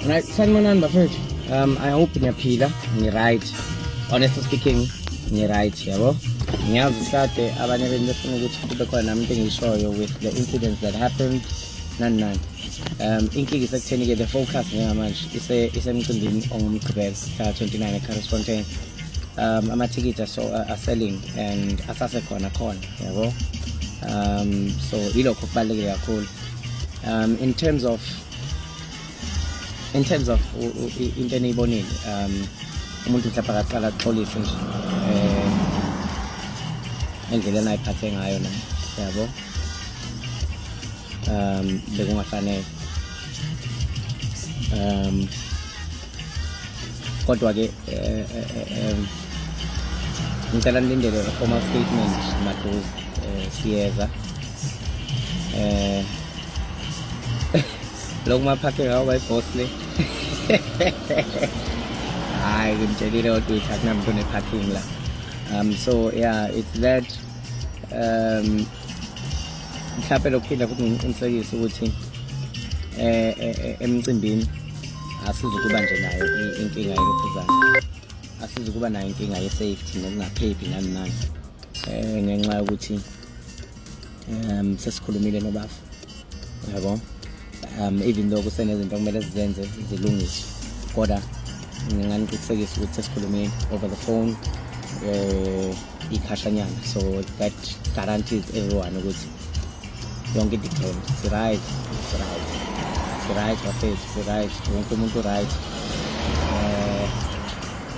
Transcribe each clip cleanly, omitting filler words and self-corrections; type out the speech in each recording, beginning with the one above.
Right, sanibonani bafethu. I hope niyaphila, ni-right. Honestly speaking, ni-right, yabo. Ngiyazi kade abanye benu befuna ukuthi kube khona nami into engiyishoyo with the incidents that happened, nani nani. Inkinga isekutheni-ke the focus njengamanje isemcimbini onguMgqibelo mhla 29 eCurries. Amathikithi are selling and asasekhona khona, yabo. So ilokho kubalulekile kakhulu. In terms of into eniyibonile, umuntu mhlawumbe akaqala axolise nje endleleni ayiphathe ngayo na, yabo. Bekungafanele, kodwa ke ngicela nilindele a formal statement maduze. Siyeza lokhu maphakhe ngawo bayi-boss le. Hayi, ngimtshelile kodwa ukuthi akunamuntu one-parking la. So yeah, it's that. Mhlawumbe lokuphinda futhi ngiqinisekise ukuthi emcimbini asizukuba nje nayo inkinga yelokhuzana, asizukuba nayo inkinga ye-safety nokungaphephi, nani nani, ngenxa yokuthi sesikhulumile nobafo, yabo. Even though kusenezinto okumele sizenze zilungiswe, kodwa nginganiqinisekisa ukuthi sesikhulumile over the phone ikhashanyana, so that guarantees everyone ukuthi yonke into iqhele. Si-right, si-right, si-right bafethu, si-right, wonke umuntu right.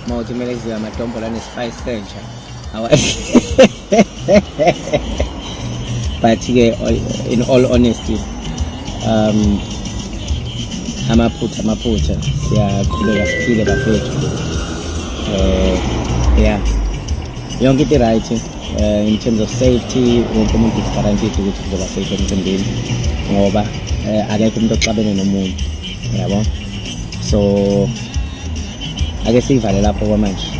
Uma uthi kumele kudliwe amadombolo ane-spice sentsha. But-ke in all honesty, amaphutha amaphutha, siyaqhubeka siphile bafethu. Yeah, yonke into right in terms of safety. Wonke umuntu is guaranteed ukuthi kuzoba safe emcimbini ngoba akekho umuntu oxabene nomunye, yabo. So ake siyivale lapho kwamanje.